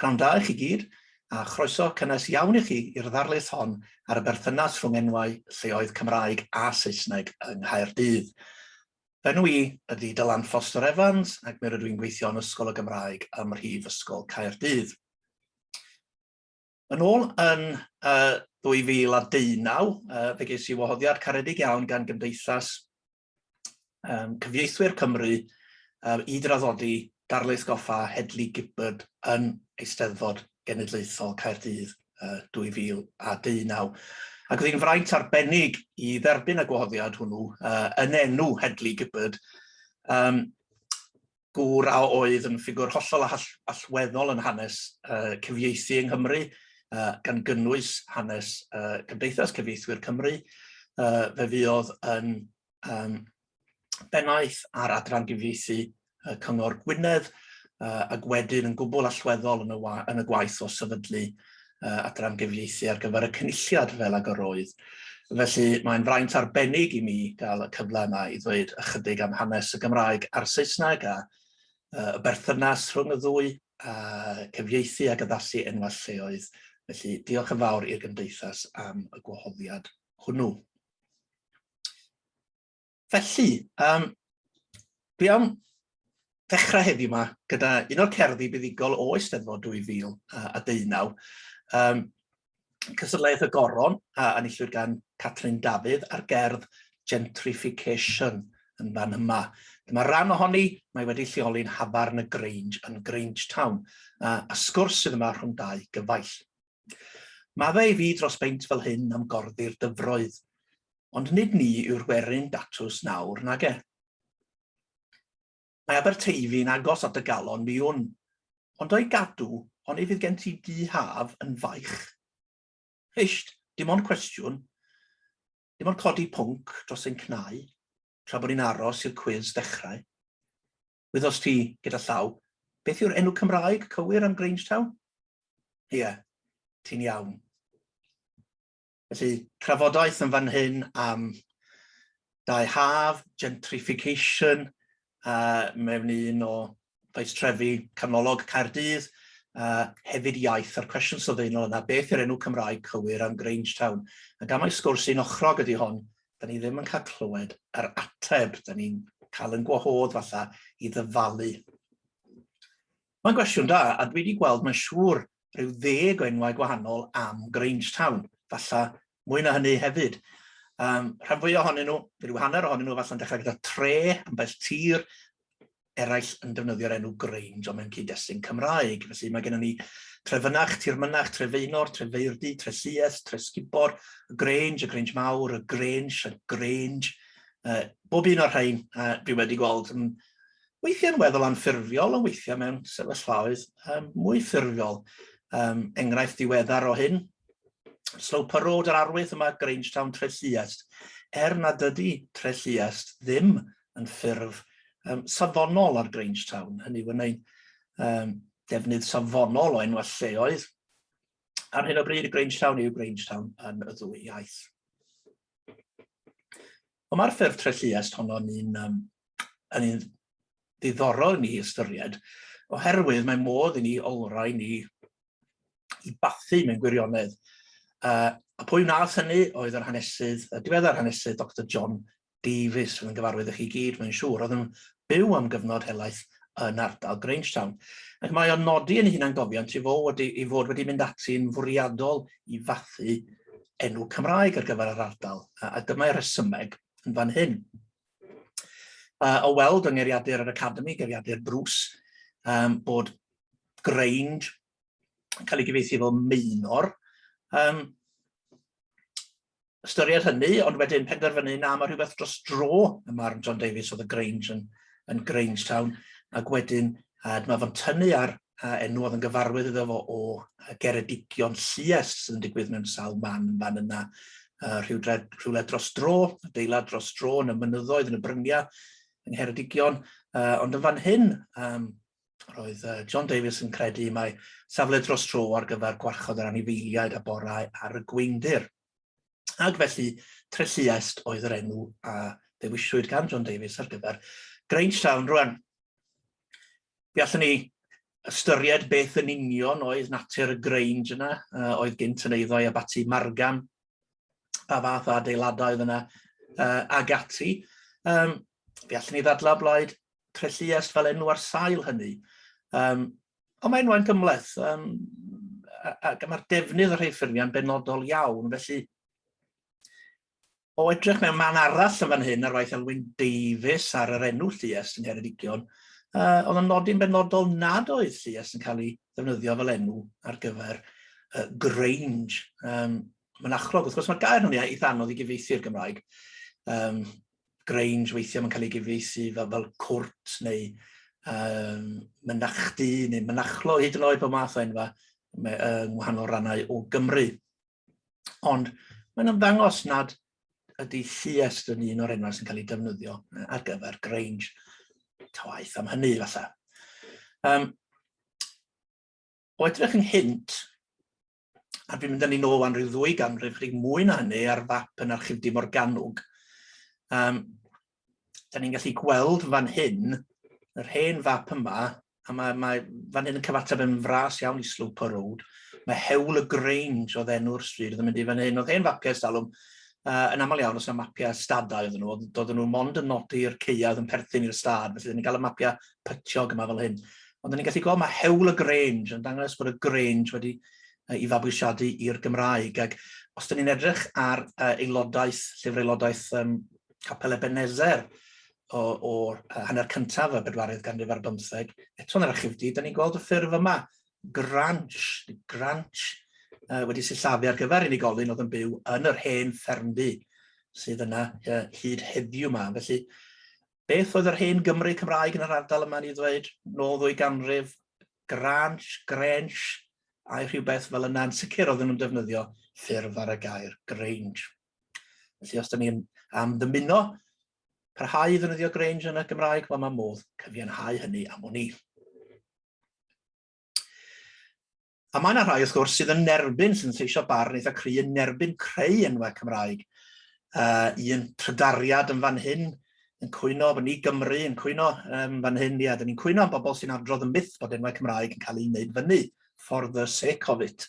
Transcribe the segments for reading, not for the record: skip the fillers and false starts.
Pnawn da i chi gyd, a chroeso cynnes iawn i chi i'r ddarlith hon ar y berthynas rhwng enwau lleoedd Cymraeg a Saesneg yng Nghaerdydd. Fy enw i ydy Dylan Foster Evans ac mi rydw i'n gweithio yn Ysgol y Gymraeg ym Mhrifysgol Caerdydd. Yn ôl yn uh, 2019, uh, fe ges i wahoddiad caredig iawn gan Gymdeithas um, Cyfieithwyr Cymru um, i draddodi darlith goffa Hedley Gibbard yn Eisteddfod Genedlaethol Caerdydd uh, 2019. Ac oedd hi'n fraint arbennig i dderbyn y gwahoddiad hwnnw uh, yn enw Hedley Gibbard, um, gŵr a oedd yn ffigwr hollol allweddol yn hanes uh, cyfieithu yng Nghymru, uh, gan gynnwys hanes uh, Cymdeithas Cyfieithwyr Cymru. Uh, fe fuodd yn um, bennaeth ar adran gyfieithu uh, Cyngor Gwynedd, uh, ac wedyn yn gwbl allweddol yn y, yn y gwaith o sefydlu uh, adran gyfieithu ar gyfer y cynulliad fel ag yr oedd. Felly mae'n fraint arbennig i mi gael y cyfle yma i ddweud ychydig am hanes y Gymraeg a'r Saesneg a uh, y berthynas rhwng y ddwy a cyfieithu ac addasu enwau lleoedd. Felly diolch yn fawr i'r Gymdeithas am y gwahoddiad hwnnw. Felly, um, dwi am ddechrau heddiw yma gyda un o'r cerddi buddugol o Eisteddfod 2019, um, cystadleuaeth y Goron, a enillwyd gan Catrin Dafydd ar gerdd Gentrification yn fan yma. Dyma ran ohoni, mae wedi lleoli'n Hafarn y Grange yn Grangetown, a, a sgwrs sydd yma rhwng dau gyfaill. Maddau i fi dros beint fel hyn am gorddi'r dyfroedd, ond nid ni yw'r werin datws nawr, nage? Mae Aberteifi'n agos at dy galon, mi wn, ond o'i gadw, oni fydd gen ti dŷ haf yn faich? Hysht, dim ond cwestiwn. Dim ond codi pwnc dros ein cnau, tra bod ni'n aros i'r cwis ddechrau. Wyddost ti, gyda llaw, beth yw'r enw Cymraeg cywir am Grangetown? Ie, ti'n iawn. Felly, trafodaeth yn fan hyn am dau haf, gentrification, uh, mewn un o faestrefi canolog Caerdydd, uh, hefyd iaith a'r cwestiwn sylfaenol yna, beth yw'r enw Cymraeg cywir am Grangetown? Ac am ei sgwrs un ochrog ydy hon, da ni ddim yn cael clywed yr ateb, da ni'n cael yn gwahodd falle i ddyfalu. Mae'n gwestiwn da, a dwi wedi gweld mae'n siŵr rhyw ddeg o enwau gwahanol am Grangetown, falle mwy na hynny hefyd. Um, rhan fwyaf ohonyn nhw, rhyw hanner ohonyn nhw falle'n dechrau gyda tre, ambell tir, eraill yn defnyddio'r enw Grange ond mewn cyd-destun Cymraeg. Felly mae gennym ni Trefynach, Tirmynach, Trefeinor, Trefeirdy, Trelluest, Tresgubor, y Grange, y Grange Mawr, y Grange, y Grange. Uh, bob un o'r rhain uh, dwi wedi gweld yn weithiau'n weddol anffurfiol, ond weithiau mewn sefyllfaoedd um, mwy ffurfiol. Um, enghraifft diweddar o hyn, Sloper Road, yr arwydd yma, Grangetown, Trelluest. Er nad ydy Trelluest ddim yn ffurf um, safonol ar Grangetown, hynny yw yn ein um, defnydd safonol o enwau lleoedd. Ar hyn o bryd, y Grangetown yw Grangetown yn y ddwy iaith. Ond mae'r ffurf Trelluest honno'n un, um, yn un ddiddorol i ni ystyried, oherwydd mae modd i ni olrhain i i bathu mewn gwirionedd. Uh, a pwy wnaeth hynny oedd yr hanesydd, y diweddar hanesydd Dr John Davies, fydd yn gyfarwydd i chi gyd, mae'n siŵr, oedd yn byw am gyfnod helaeth yn ardal Grangetown. Ac mae o'n nodi yn ei hunangofiant i fod wedi, i fod wedi mynd ati'n fwriadol i fathu enw Cymraeg ar gyfer yr ardal, a, a dyma'i resymeg yn fan hyn. Uh, o weld yng Ngeiriadur yr Academi, Geiriadur Bruce, um, bod Grange yn cael ei gyfieithu fel Maenor. Um, ystyried hynny, ond wedyn penderfynu na, mae rhywbeth dros dro ym marn John Davies oedd y Grange yn, yn Grangetown, ac wedyn uh, dyma fo'n tynnu ar uh, enw oedd yn gyfarwydd iddo fo o Geredigion Lluest sydd yn digwydd mewn sawl man yn fan yna, uh, rhywle, rhywle dros dro, adeilad dros dro yn y mynyddoedd, yn y bryniau yng Ngheredigion, uh, ond yn fan hyn, um, Roedd John Davies yn credu mai safle dros dro ar gyfer gwarchod yr anifeiliaid a borau ar y gweindir. Ac felly, Trelluest oedd yr enw a ddewiswyd gan John Davies ar gyfer Grangetown. Rwan, fe allwn ni Ystyried beth yn union oedd natur y Grange yna, oedd gynt yn eiddo i Abaty Margam, pa fath o adeiladau oedd yna, ag ati. Fe allwn ni ddadlau o blaid Trelluest fel enw ar sail hynny. Ond mae enwau'n gymhleth, ac mae'r defnydd o'r rhai ffurfiau'n benodol iawn, felly O edrych mewn man arall yn fan hyn ar waith Elwyn Davies ar yr enw Lluest yng Ngheredigion, oedd yn nodi'n benodol nad oedd Lluest yn cael ei ddefnyddio fel enw ar gyfer Grange. Mynachlog, wrth gwrs, mae'r gair hynny eitha anodd i gyfieithu i'r Gymraeg. Grange weithiau mae'n cael ei gyfieithu fel cwrt neu mynachdy neu mynachlog, hyd yn oed bob math o enwa yng ngwahanol rannau o Gymru. Ond mae'n ymddangos nad ydy Lluest yn un o'r enwau sy'n cael ei defnyddio ar gyfer Grange. Ta waeth am hynny, falle. O edrych ynghynt, a fi'n mynd â ni nôl wan rhyw ddwy ganrif, chydig mwy na hynny, ar fap yn Archifdy Morgannwg, da ni'n gallu gweld fan hyn, yr hen fap yma, a mae fan hyn yn cyfateb yn fras iawn i Sloper Road. Mae Hewl y Grange oedd enw'r stryd oedd yn mynd i fan hyn. Oedd hen fapiau ers talwm, yn aml iawn os yna mapiau stadau oedden nhw, oedd oedden nhw mond yn nodi'r caeau oedd yn perthyn i'r stad, felly ni'n cael y mapiau pytiog yma fel hyn. Ond ni'n gallu gweld mae Hewl y Grange yn dangos bod y Grange wedi i fabwysiadu i'r Gymraeg. Ac os dyn ni'n edrych ar aelodaeth, llyfr aelodaeth Capel Ebenezer, o'r hanner cyntaf y bedwaredd ganrif ar bymtheg, eto yn yr archifdy, da ni'n gweld y ffurf yma, Granch, Granch, wedi sillafu ar gyfer unigolyn oedd yn byw yn yr hen ffermdy sydd yna hyd heddiw yma. Felly, beth oedd yr hen Gymru Cymraeg yn yr ardal yma, ni ddweud, nôl ddwy ganrif, Granch, Grange, ai rhywbeth fel yna, yn sicr oedden nhw'n defnyddio ffurf ar y gair Grange. Felly, os da ni'n am ddymuno parhau i ddefnyddio Grange yn y Gymraeg, wel mae modd cyfiawnhau hynny am wn i. A mae yna rhai, wrth gwrs, sydd yn erbyn, sydd yn lleisio barn eitha cry yn erbyn creu enwau Cymraeg. Un trydariad yn fan hyn yn cwyno, bod ni Gymru yn cwyno fan hyn, ia, dyn ni'n cwyno am bobl sy'n adrodd y myth bod enwau Cymraeg yn cael ei wneud fyny, for the sake of it.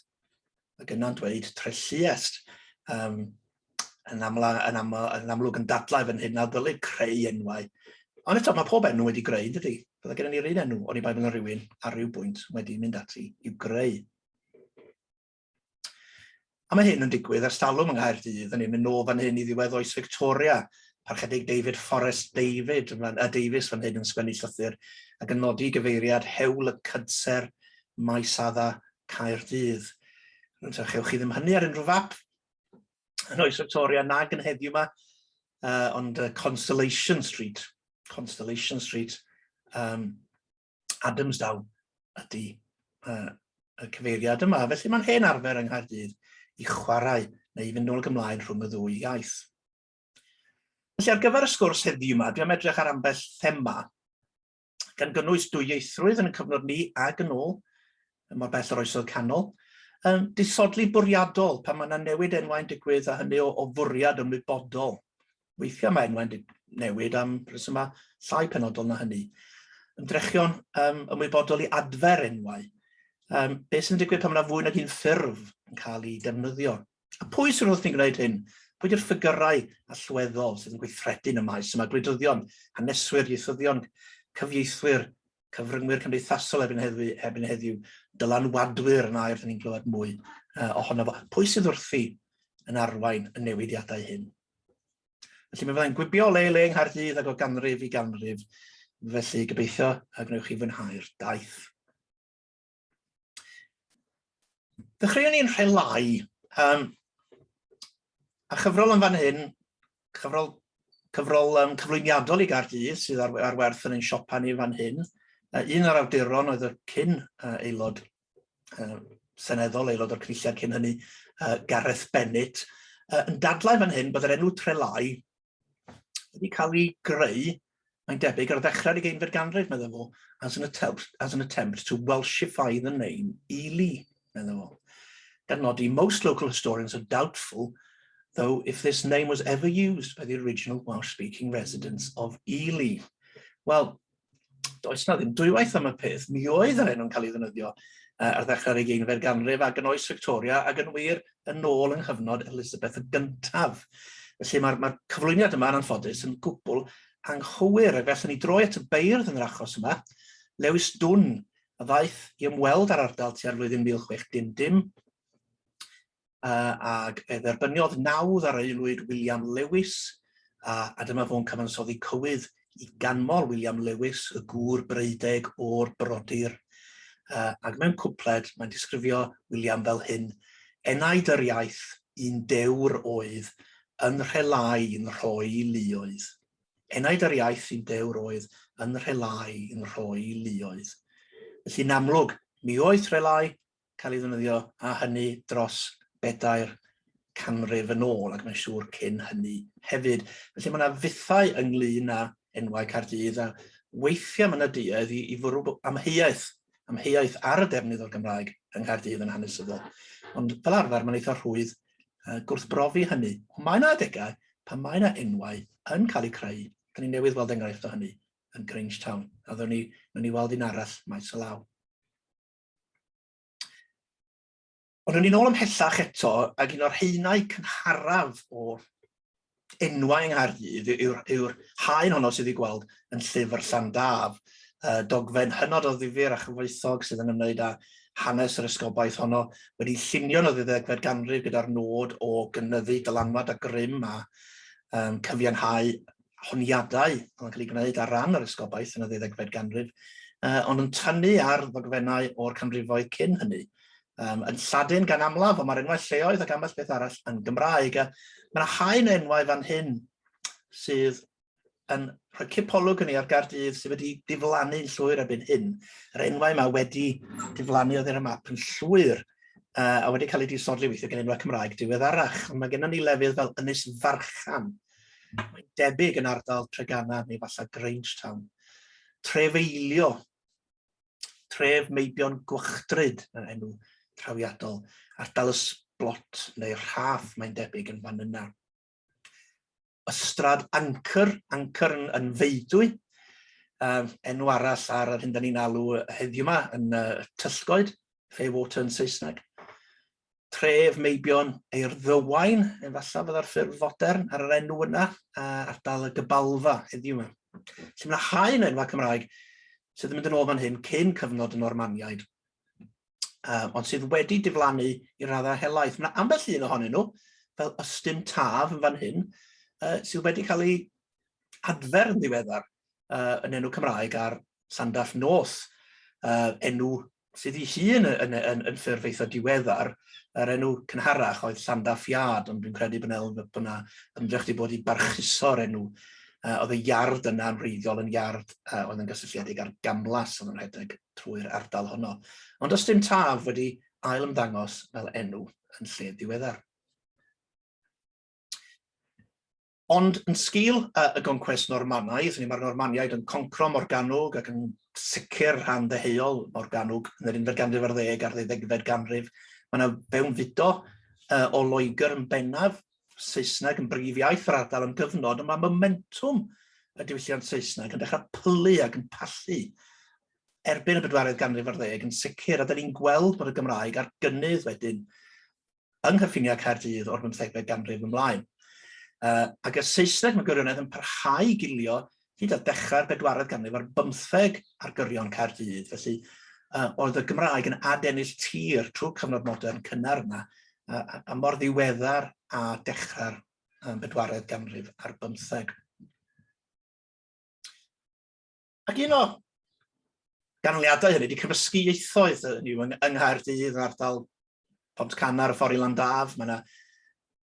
Ac yna'n dweud Trelluest. Yn, amla, yn, aml, yn amlwg yn dadlau fan hyn na ddylid creu enwau. Ond eto, mae pob enw wedi greu, dydy? Bydda gennym ni'r un enw, oni bai bod yna rhywun ar ryw bwynt wedi mynd ati i'w greu. A mae hyn yn digwydd ers talwm yng Nghaerdydd, yn ni'n mynd nôl fan hyn i ddiwedd oes Victoria, parchedig David Forrest David, a Davies fan hyn yn sgwennu llythyr ac yn nodi gyfeiriad Hewl y Cydser, Maes Adda, Caerdydd. Rwy'n chewch chi ddim hynny ar unrhyw fap, yn oes Victoria nag yn heddiw yma, ond Constellation Street, Constellation Street, Adamsdown ydy y cyfeiriad yma. Felly mae'n hen arfer yng Nghaerdydd i chwarae neu i fynd nôl ac ymlaen rhwng y ddwy iaith. Felly ar gyfer y sgwrs heddiw yma, dwi am edrych ar ambell thema gan gynnwys dwyieithrwydd yn y cyfnod ni ag yn ôl, mor bell yr Oesoedd Canol, disodli bwriadol pan mae yna newid enwau'n digwydd a hynny o fwriad ymwybodol. Weithiau mae enwau'n newid am resymau llai penodol na hynny. Ymdrechion ymwybodol i adfer enwau. Beth sy'n digwydd pan mae yna fwy nag un ffurf yn cael ei defnyddio? A pwy sydd wrthi'n gwneud hyn? Pwy ydy'r ffigyrau allweddol sydd yn gweithredu yn y maes yma? Gwleidyddion, haneswyr, ieithyddion, cyfieithwyr, cyfryngwyr cymdeithasol erbyn heddiw, erbyn heddiw, dylanwadwyr yn air dyn ni'n clywed mwy ohono fo. Pwy sydd wrthi yn arwain y newidiadau hyn? Felly mi fyddai'n gwibio o le i le yng Nghaerdydd ac o ganrif i ganrif, felly gobeithio y gwnewch chi fwynhau'r daith. Ddechreuon ni'n rhelai, a chyfrol yn fan hyn, cyfrol cyflwyniadol i Gaerdydd sydd ar werth yn ein siopa ni fan hyn. Un o'r awduron oedd y cyn aelod seneddol, aelod o'r Cynulliad cyn hynny, Gareth Bennett, yn dadlau fan hyn bod yr enw Trelai wedi cael ei greu, mae'n debyg, ar ddechrau'r ugeinfed ganrif, meddai fo, as an attempt to Welshify the name Ely, meddai fo. Gan nodi, most local historians are doubtful, though, if this name was ever used by the original Welsh-speaking residents of Ely. Wel, Does na ddim dwywaith am y peth, mi oedd yr enw'n cael ei ddefnyddio ar ddechrau'r ugeinfed ganrif ac yn oes Victoria ac yn wir yn ôl yng nghyfnod Elizabeth y Gyntaf. Felly mae'r mae cyflwyniad yma yn anffodus yn gwbl anghywir, ac felly ni droi at y beirdd yn yr achos yma. Lewis Dwn, a ddaeth i ymweld â'r ardal tua'r flwyddyn 1600, ac fe dderbyniodd nawdd ar aelwyd William Lewis, a, a dyma fo'n cyfansoddi cywydd i ganmol William Lewis, y gŵr breudeg o'r brodyr. Ac mewn cwpled, mae'n disgrifio William fel hyn, Enaid yr iaith, un dewr oedd, yn rhelau yn rhoi luoedd. Enaid yr iaith, un dewr oedd, yn rhelau yn rhoi luoedd. Felly'n amlwg, mi oedd Trelai cael ei ddefnyddio, a hynny dros bedair canrif yn ôl, ac mae'n siŵr cyn hynny hefyd. Felly mae yna fythau ynglyn â enwau Caerdydd, a weithiau mae yna duedd i, i fwrw amheuaeth, amheuaeth ar y defnydd o'r Gymraeg yng Nghaerdydd yn hanesyddol. Ond fel arfer, mae'n eitha rhwydd gwrthbrofi hynny. Ond mae yna adegau pan mae yna enwau yn cael eu creu, da ni newydd weld enghraifft o hynny yn Grangetown, a ddown ni, ni weld un arall maes o law. Ond o'n i'n ôl ymhellach eto, ac un o'r haenau cynharaf o enwau yng Nghaerdydd yw'r yw haen honno sydd i'w gweld yn llyfr Llandaf, dogfen hynod o ddifyr a chyfoethog sydd yn ymwneud â hanes yr esgobaeth honno, wedi llunio yn y ddeuddegfed ganrif gyda'r nod o gynyddu dylanwad a grym a um, cyfiawnhau honiadau oedd yn cael eu gwneud ar ran yr esgobaeth yn y ddeuddegfed ganrif, ond yn tynnu ar ddogfennau o'r canrifoedd cyn hynny. Um, yn Lladin gan amlaf, ond mae'r enwau lleoedd ac ambell beth arall yn Gymraeg. A mae yna haen o enwau fan hyn sydd yn rhoi cipolwg yn ni ar Gaerdydd sydd wedi diflannu'n llwyr erbyn hyn. Yr enwau yma wedi diflannu oddi ar y map yn llwyr a wedi cael eu disodli weithiau gan enwau Cymraeg diweddarach. Ond mae gennym ni lefydd fel Ynys Farchan, Mae'n debyg yn ardal Treganna neu falle Grangetown. Trefeilio, tref meibion Gwachdryd yn enw trawiadol, ardal y Sblot neu Rhaff mae'n debyg yn fan yna. Ystrad Anchor, Anchor yn, yn feudwy, enw arall ar yr hyn da ni'n alw heddiw yma yn Tyllgoed, Fairwater yn Saesneg. Tref Meibion Eurddywain, efallai fydda'r ffurf fodern ar yr enw yna, a ardal y Gybalfa heddiw yma. Felly mae yna haen o enwau Cymraeg sydd yn mynd yn ôl fan hyn cyn cyfnod y Normaniaid, ond sydd wedi diflannu i raddau helaeth. Mae yna ambell un ohonyn nhw, fel Ystum Taf yn fan hyn, sydd wedi cael ei adfer yn ddiweddar yn enw Cymraeg ar Llandaff North, enw sydd ei hun yn, yn, yn, yn ffurf eitha diweddar, yr enw cynharach oedd Llandaff Yard, ond dwi'n credu bod yna, bod yna ymdrech wedi bod i barchuso'r enw. Oedd y iard yna yn wreiddiol yn iard oedd yn gysylltiedig â'r gamlas oedd yn rhedeg trwy'r ardal honno. Ond does dim Taf wedi ail ymddangos fel enw yn lle diweddar. Ond yn sgil y goncwest Normanaidd, hynny mae'r Normaniaid yn concro Morgannwg ac yn sicr rhan ddeheuol Morgannwg yn yr unfed ganrif ar ddeg a'r ddeuddegfed ganrif, mae yna fewnfudo o Loegr yn bennaf, Saesneg yn brif iaith yr ardal am gyfnod, ond mae momentwm y diwylliant Saesneg yn dechrau pylu ac yn pallu erbyn y bedwaredd ganrif ar ddeg yn sicr, a da ni'n gweld bod y Gymraeg ar gynnydd wedyn yng nghyffiniau Caerdydd o'r bymthegfed ganrif ymlaen. Ac y Saesneg mae gwirionedd yn parhau i gilio hyd at ddechrau'r bedwaredd ganrif ar bymtheg ar gyrion Caerdydd. Felly oedd y Gymraeg yn adennill tir trwy'r cyfnod modern cynnar yna, a, a mor ddiweddar a dechrau'r bedwaredd ganrif ar bymtheg. Ac un o ganlyniadau hynny wedi cymysgu ieithoedd hynny yw, yng, yng Nghaerdydd, yn ardal Pontcanna ar y ffordd i Landaf, mae yna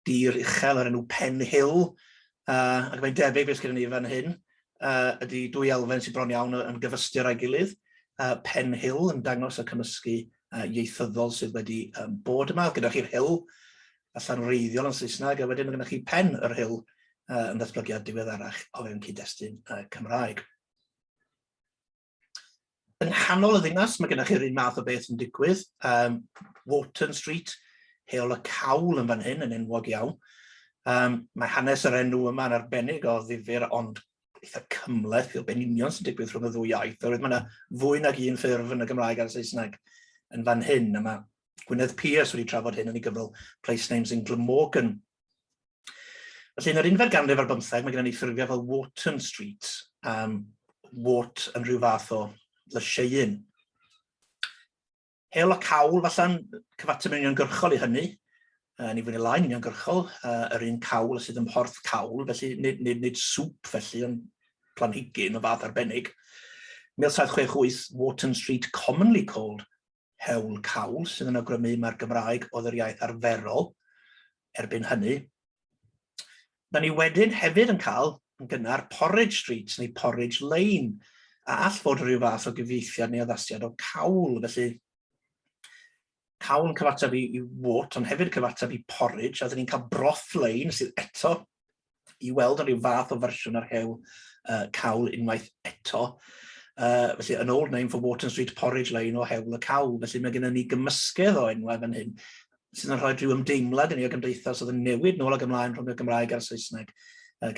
dir uchel o'r enw Pen Hill, ac mae'n debyg beth sydd gyda ni fan hyn, ydy dwy elfen sy'n bron iawn yn gyfystyr â'i gilydd. Pen Hill yn dangos y cymysgu ieithyddol sydd wedi bod yma. Gyda chi'r hill allan wreiddiol yn Saesneg, a wedyn mae gennych chi pen yr hill yn ddatblygiad diweddarach o fewn cyd-destun Cymraeg. Yng nghanol y ddinas, mae gennych chi'r un math o beth yn digwydd. Wharton Street, Heol y Cawl yn fan hyn, yn enwog iawn. Um, mae hanes yr enw yma yn arbennig o ddifyr, ond eitha cymhleth o be'n union sy'n digwydd rhwng y ddwy iaith, oherwydd mae yna fwy nag un ffurf yn y Gymraeg a'r Saesneg yn fan hyn, a mae Gwynedd Pierce wedi trafod hyn yn ei gyfrol Place Names in Glamorgan. Felly, yn yr unfed ganrif ar bymtheg, mae gennym ni ffurfiau fel Wharton Street, wort yn rhyw fath o lysieuyn. Heol y cawl, falla'n cyfateb yn uniongyrchol i hynny, ni fwy neu lai'n uniongyrchol, yr un cawl sydd ym Mhorth Cawl, felly nid, nid, nid sŵp felly, ond planhigyn o fath arbennig. 1768, Wharton Street, commonly called Hewl Cawl, sydd yn awgrymu mae'r Gymraeg oedd yr iaith arferol erbyn hynny. Da ni wedyn hefyd yn cael yn gynnar Porridge Street neu Porridge Lane, a all fod rhyw fath o gyfieithiad neu addasiad o cawl, felly cawl yn cyfateb i, i wort, ond hefyd cyfateb i porridge, a dyn ni'n cael broth lane sydd eto i weld yn rhyw fath o fersiwn ar hewl cawl unwaith eto. Felly, an old name for Wharton Street Porridge Lane o hewl y cawl. Felly mae gennym ni gymysgedd o enwau fan hyn sydd yn rhoi rhyw ymdeimlad i ni o gymdeithas oedd yn newid nôl ag ymlaen rhwng y Gymraeg a'r Saesneg.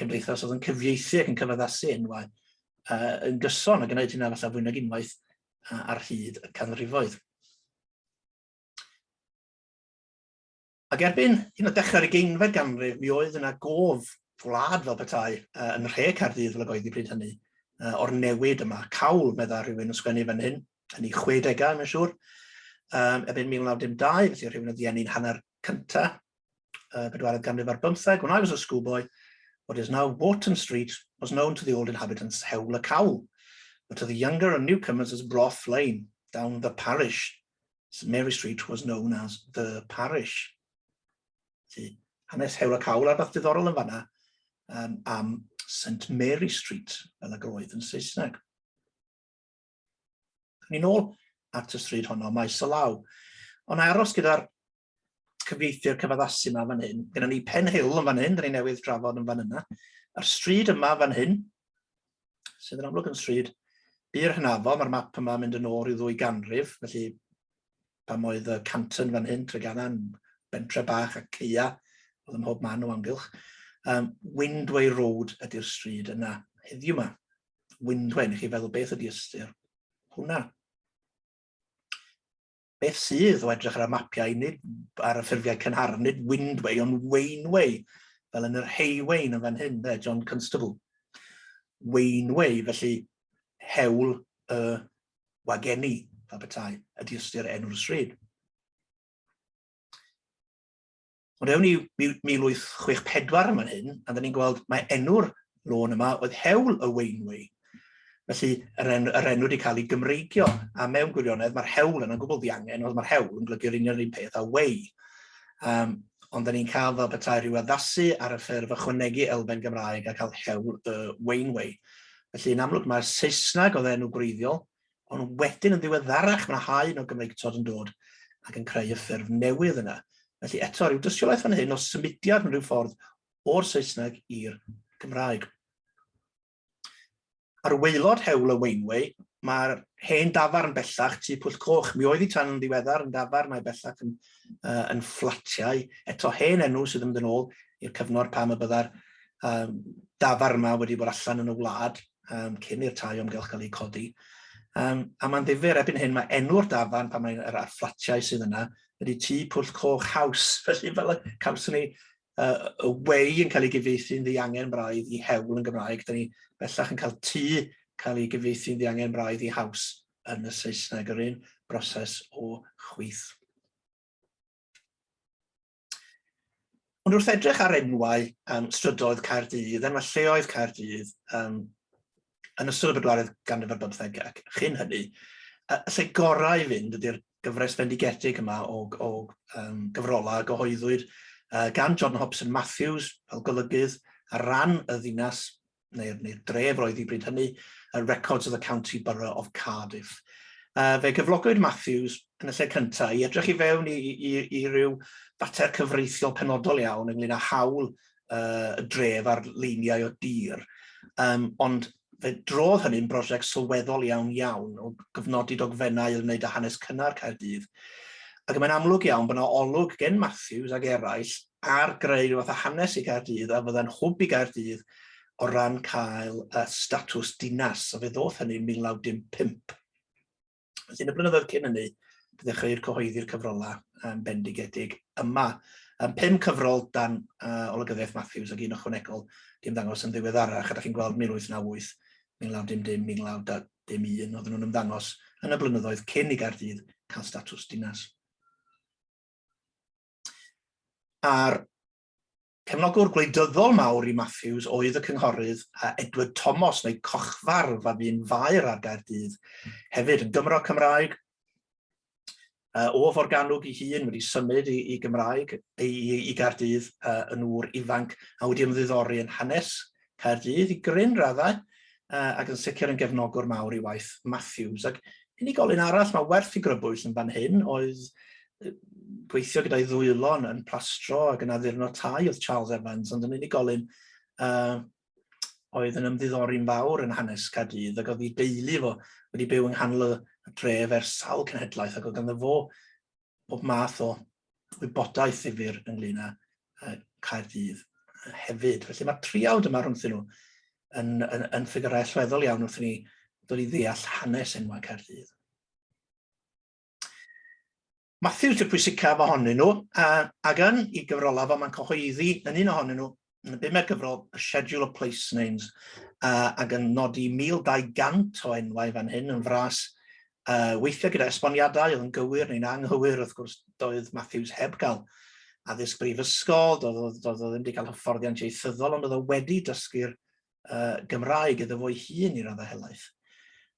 Cymdeithas oedd yn cyfieithu ac yn cyfaddasu enwau yn gyson ac yn gwneud hynna falle fwy nag unwaith ar hyd y canrifoedd. Ac erbyn hyn o dechrau'r ugeinfed ganrif, mi oedd yna gof gwlad fel petai uh, yn nhre Caerdydd fel y goeddi pryd hynny, uh, o'r newid yma. Cawl, medda rhywun yn sgwennu fan hyn, yn ei 60au, mae'n siŵr. Um, erbyn 1912, felly rhywun oedd eni'n hanner cynta, bedwaredd ganrif ar bymtheg, when I was a schoolboy, what is now Wharton Street was known to the old inhabitants Hewl y Cawl, but to the younger and newcomers as Broth Lane, down the parish. St Mary Street was known as the parish. Felly, hanes Hewl y Cawl a rhywbeth diddorol yn fanna um, am St Mary Street, fel y roedd yn Saesneg. Ni'n ôl at y stryd honno, maes o law. Ond aros gyda'r cyfieithu'r cyfaddasu yma fan hyn. Gyda ni Pen Hill yn fan hyn, dyn ni newydd drafod yn fan yna. A'r stryd yma fan hyn, sydd yn amlwg yn stryd bur hynafol, mae'r map yma yn mynd yn ôl rhyw ddwy ganrif, felly pam oedd y Canton fan hyn, Treganna'n bentre bach a ceia, oedd ym mhob man o amgylch. Windway Road ydy'r stryd yna heddiw yma. Windway, neu chi feddwl beth ydy ystyr hwnna. Beth sydd o edrych ar y mapiau, nid ar y ffurfiau cynharaf, nid Windway, ond Wainway, fel yn yr Haywain yn fan hyn, de, John Constable. Wainway, felly hewl y wageni, fel petai, ydy ystyr enw'r stryd. Ond ewn ni 1864 yn fan hyn, a dyn ni'n gweld mae enw'r lôn yma oedd Hewl y Wainway. Felly, yr, en, yr enw wedi cael ei Gymreigio, a mewn gwirionedd mae'r hewl yna'n gwbl ddiangen, ond mae'r hewl yn golygu'r union yr un peth â way. Um, ond dyn ni'n cael fel petai rhyw addasu ar y ffurf ychwanegu elfen Gymraeg a cael hewl y Wainway. Felly, yn amlwg mae'r Saesneg oedd enw gwreiddiol, Ond wedyn yn ddiweddarach mae 'na haen o Gymreictod yn dod ac yn creu y ffurf newydd yna. Felly eto, rhyw dystiolaeth fan hyn o symudiad mewn rhyw ffordd o'r Saesneg i'r Gymraeg. Ar waelod hewl y Wainway, mae'r hen dafarn bellach, Tŷ Pwll Coch. Mi oedd hi tan yn ddiweddar yn dafarn, mae bellach yn, yn fflatiau. Eto hen enw sydd yn mynd yn ôl i'r cyfnod pam y byddai'r um, dafarn yma wedi bod allan yn y wlad um, cyn i'r tai omgylch gael eu codi. Um, a mae'n ddifyr, erbyn hyn mae enw'r dafarn pan mae'n yr fflatiau sydd yna, ydy Tŷ Pwll Coch House. Felly fel y cawson ni y way yn cael ei gyfieithu'n ddiangen braidd i hewl yn Gymraeg, da ni bellach yn cael tŷ cael ei gyfieithu'n ddiangen braidd i house yn y Saesneg, yr un broses o chwith. Ond wrth edrych ar enwau strydoedd Caerdydd, enwau lleoedd Caerdydd, yn ystod y bedwaredd ganrif ar bymtheg ac chyn hynny, y lle gorau i fynd ydy'r gyfres fendigedig yma o, o gyfrolau a gyhoeddwyd gan John Hobson Matthews fel golygydd ar ran y ddinas neu'r neu dref roedd hi bryd hynny, y Records of the County Borough of Cardiff. Fe gyflogwyd Matthews yn y lle cyntaf i edrych i fewn i, i, i, i ryw fater cyfreithiol penodol iawn ynglyn â hawl y dref ar leiniau o dir. Um, ond fe drodd hynny'n brosiect sylweddol iawn iawn o gyfnodi dogfennau yn ymwneud â hanes cynnar Caerdydd. Ac mae'n amlwg iawn bod yna olwg gen Matthews ac eraill ar greu rhyw fath o hanes i Gaerdydd a fydda'n hwb i Gaerdydd o ran cael y statws dinas, a fe ddoth hynny yn 1915. Felly yn y blynyddoedd cyn hynny, fe ddechreuir cyhoeddi'r cyfrolau bendigedig yma. 5 cyfrol dan olygyddiaeth Matthews ac un ychwanegol di ymddangos yn ddiweddarach, a da chi'n gweld 1898, 1910, 1911, oedden nhw'n ymddangos yn y blynyddoedd cyn i Gaerdydd cael statws dinas. A'r cefnogwr gwleidyddol mawr i Matthews oedd y cynghorydd Edward Thomas, neu Cochfarf, a fu'n faer ar Gaerdydd. Hefyd yn Gymro Cymraeg, o Forgannwg ei hun, wedi symud i, i Gymraeg, i, i, i Gaerdydd yn ŵr ifanc, a wedi ymddiddori yn hanes Caerdydd i gryn raddau, ac yn sicr yn gefnogwr mawr i waith Matthews. Ac unigolyn arall mae werth i grybwyll yn fan hyn oedd gweithio gyda'i ddwylo yn plastro ac yn addurno tai oedd Charles Evans, ond yn unigolyn oedd yn ymddiddori'n fawr yn hanes Caerdydd ac oedd ei deulu fo wedi byw yng nghanol y dref ers sawl cenhedlaeth ac oedd ganddo fo bob math o wybodaeth ddifyr ynglyn â Caerdydd hefyd. Felly mae'r triawd yma rhwngthyn nhw yn, yn, yn ffigurau allweddol iawn wrth i ni ddod i ddeall hanes enwau Caerdydd. Matthews yw'r pwysicaf ohonyn nhw, a, ac yn i gyfrolau fo mae'n cyhoeddi yn un ohonyn nhw, yn y bumed gyfrol, A Schedule of Place Names, ac yn nodi 1,200 o enwau fan hyn yn fras, weithiau gyda esboniadau oedd yn gywir neu'n anghywir, wrth gwrs doedd Matthews heb gael addysg brifysgol, doedd, doedd o ddim wedi cael hyfforddiant ieithyddol, ond oedd o wedi dysgu'r Gymraeg iddo fo'i hun i raddau helaeth.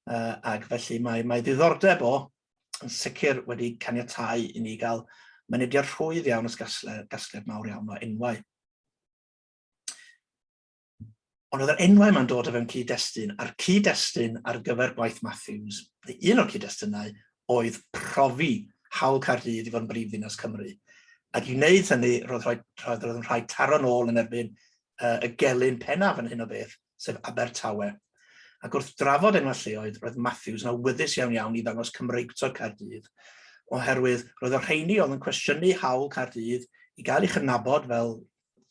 Ac felly mae, mae ddiddordeb o yn sicr wedi caniatáu i ni gael mynediad rhwydd iawn at gasgliad, gasgliad mawr iawn o enwau. Ond oedd yr enwau yma'n dod o fewn cyd-destun, a'r cyd-destun ar gyfer gwaith Matthews, neu un o'r cyd-destunau, oedd profi hawl Caerdydd i fod yn brif ddinas Cymru. Ac i wneud hynny, roedd, rhoi, roedd, roedd yn rhaid taro'n ôl yn erbyn y gelyn pennaf yn hyn o beth, sef Abertawe. Ac wrth drafod enwau lleoedd, roedd Matthews yn awyddus iawn iawn i ddangos Cymreictod Caerdydd, oherwydd roedd y rheini oedd yn cwestiynu hawl Caerdydd i gael ei chydnabod fel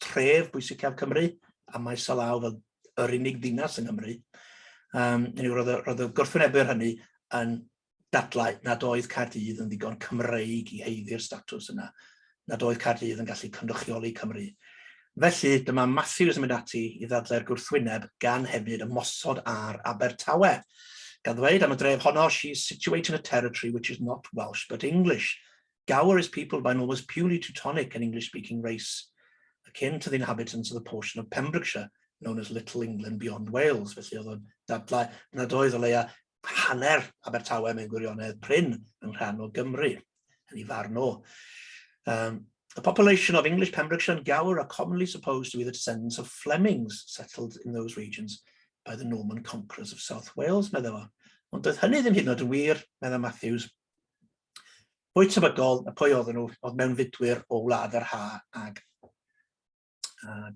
tref bwysicaf Cymru, a maes o law fel yr unig ddinas yng Nghymru. Um, roedd, roedd y gwrthwynebwyr hynny yn dadlau nad oedd Caerdydd yn ddigon Cymreig i haeddu'r statws yna, nad oedd Caerdydd yn gallu cynrychioli Cymru. Felly, dyma Matthews yn mynd ati i ddadlau'r gwrthwyneb gan hefyd ymosod ar Abertawe, gan ddweud am y dref honno, she is situate in a territory which is not Welsh but English. Gower is peopled by an almost purely Teutonic and English-speaking race, akin to the inhabitants of the portion of Pembrokeshire known as Little England beyond Wales. Felly oedd o'n dadlau nad oedd o leia hanner Abertawe mewn gwirionedd prin yn rhan o Gymru, yn ei farn o. The population of English Pembrokeshire and Gower are commonly supposed to be the descendants of Flemings settled in those regions by the Norman conquerors of South Wales, meddai fo. Ond doedd hynny ddim hyd yn oed yn wir, meddai Matthews. Pwy tebygol na pwy oedden nhw, oedd mewnfudwyr o wlad yr ha ag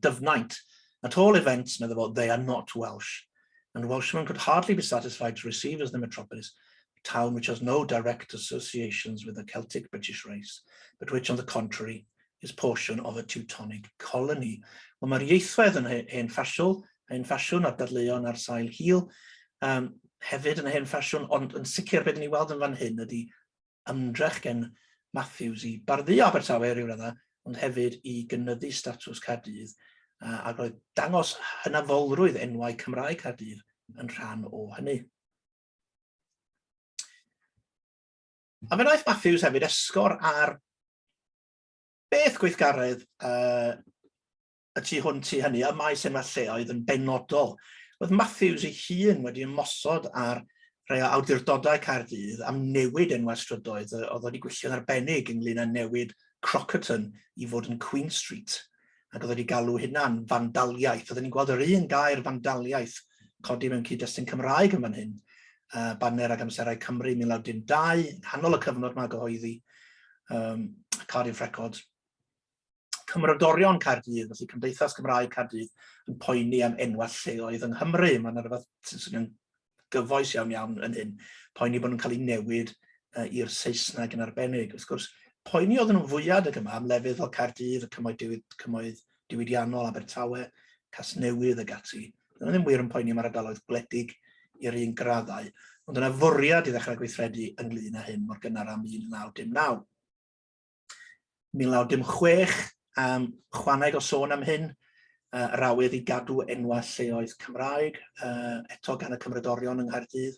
Dyfnaint. At all events, meddai fo, they are not Welsh, and Welshmen could hardly be satisfied to receive as the metropolis a town which has no direct associations with the Celtic British race, but which, on the contrary, is portion of a Teutonic colony. Wel, mae'r ieithwedd yn hen ffasiwn, hen ffasiwn a'r dadleuon ar sail hil, hefyd yn hen ffasiwn, ond yn sicr beth ni weld yn fan hyn ydy ymdrech gen Matthews i bardduo Abertawe ryw raddau, ond hefyd i gynyddu statws Caerdydd, ac roedd dangos hynafolrwydd enwau Cymraeg Caerdydd yn rhan o hynny. A fe wnaeth Matthews hefyd esgor ar beth gweithgaredd y tu hwnt i hynny, ym maes enwau lleoedd yn benodol. Roedd Matthews ei hun wedi ymosod ar rhai o awdurdodau Caerdydd am newid enwau strydoedd, oedd wedi gwylltio'n arbennig ynglyn â newid Crockerton i fod yn Queen Street, ac oedd wedi galw hynna'n fandaliaeth. Oedden ni'n gweld yr un gair fandaliaeth codi mewn cyd-destun Cymraeg yn fan hyn. Baner ac Amserau Cymru 1912, nghanol y cyfnod mae gyhoeddi um, Cardiff Records. Cymrodorion Caerdydd, felly Cymdeithas Gymraeg Caerdydd, yn poeni am enwau lleoedd yng Nghymru. Mae yna rhywbeth sy'n swnio'n gyfoes iawn iawn yn hyn, poeni bod nhw'n cael eu newid i'r Saesneg yn arbennig. Wrth gwrs, poeni oedden nhw'n fwyaf adeg yma am lefydd fel Caerdydd, y cymoedd, diwyd, cymoedd diwydiannol, Abertawe. Casnewydd ag ati. Dyn nhw ddim wir yn poeni am yr ardaloedd gwledig i'r un graddau, ond yna fwriad i ddechrau gweithredu ynglyn â hyn mor gynnar â 1919. 1916, chwaneg o sôn am hyn, yr awydd i gadw enwau lleoedd Cymraeg, eto gan y Cymrodorion yng Nghaerdydd.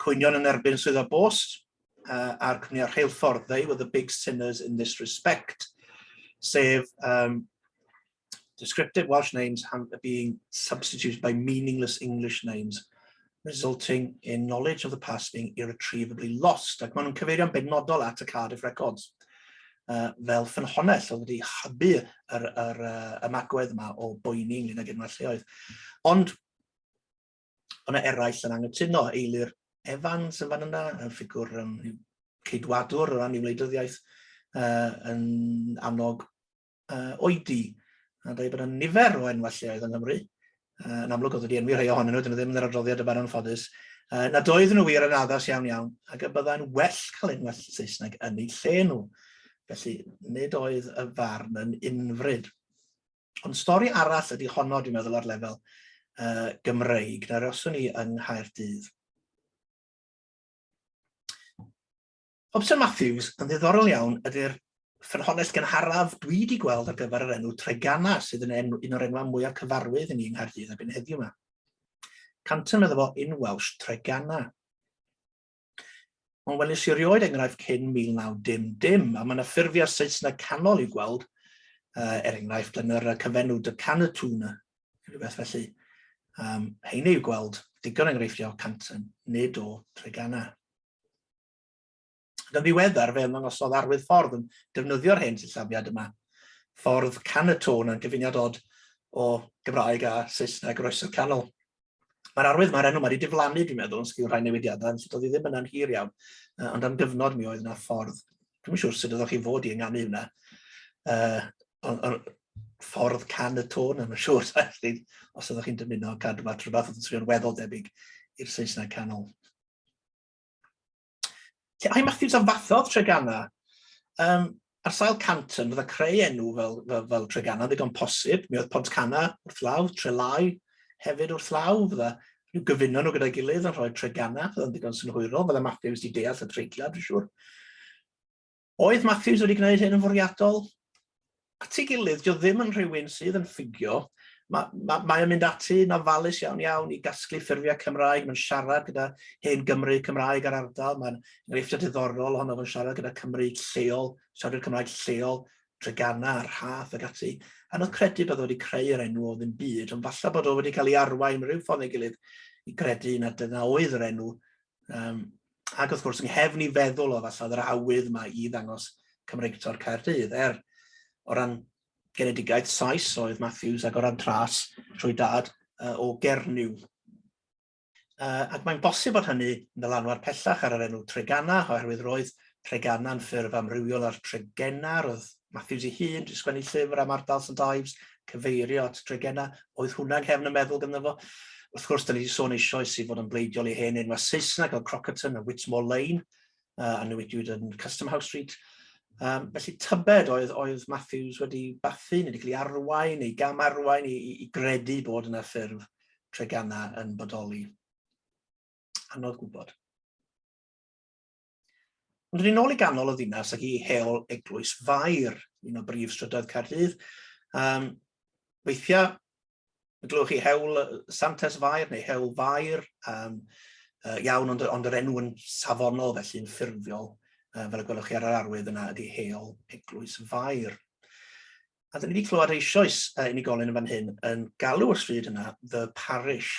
Cwynion yn erbyn Swyddfa Bost a'r cwmnïau rheilffordd, they were the big sinners in this respect, sef descriptive Welsh names being substituted by meaningless English names, resulting in knowledge of the past being irretrievably lost. Ac maen nhw'n cyfeirio'n benodol at y Cardiff Records fel ffynhonnell oedd wedi hybu yr ymagwedd yma o boeni ynglyn ag enwau lleoedd. Ond o'na eraill yn anghytuno, Eilir Evans yn fan yna, yn ffigwr ceidwadwr o ran ei wleidyddiaeth, yn annog oedi, a dweud bod yna nifer o enwau lleoedd yng Nghymru, yn amlwg oedd wedi enwi rhai ohonyn nhw, dyn nhw ddim yn yr adroddiad yma'n anffodus, nad oedden nhw wir yn addas iawn iawn, ac y byddai'n well cael enwau Saesneg yn eu lle nhw. Felly, nid oedd y farn yn unfryd. Ond stori arall ydy honno, dwi'n meddwl, ar lefel Gymreig, na aroswn ni yng Nghaerdydd. Hobson Matthews yn ddiddorol iawn ydy'r ffynhonnell gynharaf dwi wedi gweld ar gyfer yr enw Treganna, sydd yn enw, un o'r enwau mwyaf cyfarwydd i ni yng Nghaerdydd erbyn heddiw yma. Canton medda fo in Welsh Treganna. Ond weles i erioed enghraifft cyn 1910, a mae yna ffurfiau Saesneg canol i'w gweld, er enghraifft yn yr cyfenw de Canatŵn, rhywbeth felly. Heini i'w gweld, digon enghreifftiau o Canton, nid o Treganna. Ac yn ddiweddar fe ymddangosodd arwydd ffordd yn defnyddio'r hen sillafiad yma. Ffordd Canatôn yn gyfuniad od o Gymraeg a Saesneg o'r Oesoedd Canol. Mae'r arwydd, mae'r enw wedi diflannu, dwi'n meddwl, yn sgil rhai newidiadau, felly doedd hi ddim yna'n hir iawn, ond am gyfnod mi oedd yna ffordd. Dwi'm yn siŵr sut oeddech chi fod i ynganu hwnna. Ffordd can y tôn, I'm siŵr, felly, os oeddech chi'n dymuno cadw at rhywbeth oedd yn swnio'n weddol debyg i'r Saesneg canol. Ai Matthews a fathodd Treganna? Ar sail Canton, fydda creu enw fel Treganna ddigon posib. Mi oedd Pontcanna wrth law, Trelai hefyd wrth law. Fydda rhyw gyfuno nhw gyda'i gilydd yn rhoi Treganna, fydda'n ddigon synhwyrol. Fydda Matthews wedi deall y treigliad, dwi'n siŵr. Oedd Matthews wedi gwneud hyn yn fwriadol? At ei gilydd, dio ddim yn rhywun sydd yn ffugio. Mae, mae, mae o'n mynd ati yn ofalus iawn iawn i gasglu ffurfiau Cymraeg, mae'n siarad gyda hen Gymru Cymraeg ar ardal, mae'n enghreifftiau diddorol ohono fo'n siarad gyda Cymru lleol, siaradwyr Cymraeg lleol, Treganna a'r Rhath ac ati. Anodd credu bod o wedi creu yr enw o ddim byd, ond falle bod o wedi cael ei arwain rhyw ffordd neu gilydd i gredu na dyna oedd yr enw. Ac wrth gwrs, yng nghefn i feddwl o falle oedd yr awydd yma i ddangos Cymreictod Caerdydd, er o ran genedigaeth Sais oedd Matthews ac o ran tras trwy dad o Gernyw. Ac mae'n bosib bod hynny yn ddylanwad pellach ar yr enw Treganna, oherwydd roedd Treganna'n ffurf amrywiol ar Tregenna, roedd Matthews ei hun wedi sgwennu llyfr am ardal St Ives, cyfeirio at Tregenna, oedd hwnna yng nghefn y meddwl ganddo fo. Wrth gwrs, da ni wedi sôn eisoes i fod yn bleidiol i hen enwau Saesneg fel Crockerton a Whitmore Lane, a newidiwyd yn Custom House Street. Felly tybed oedd Matthews wedi bathu, neu wedi cael ei arwain, neu gam arwain i gredu bod yna ffurf Treganna yn bodoli. Anodd gwybod. Ond dyn ni'n ôl i ganol y ddinas ac i Heol Eglwys Fair, un o brif strydoedd Caerdydd. Weithiau, glywch chi Hewl Santes Fair neu Hewl Fair, iawn, ond yr enw yn safonol felly, yn ffurfiol, fel y gwelwch chi ar yr arwydd yna, ydy Heol Eglwys Fair. A dyn ni wedi clywed eisoes unigolyn yn fan hyn yn galw y stryd yna The Parish.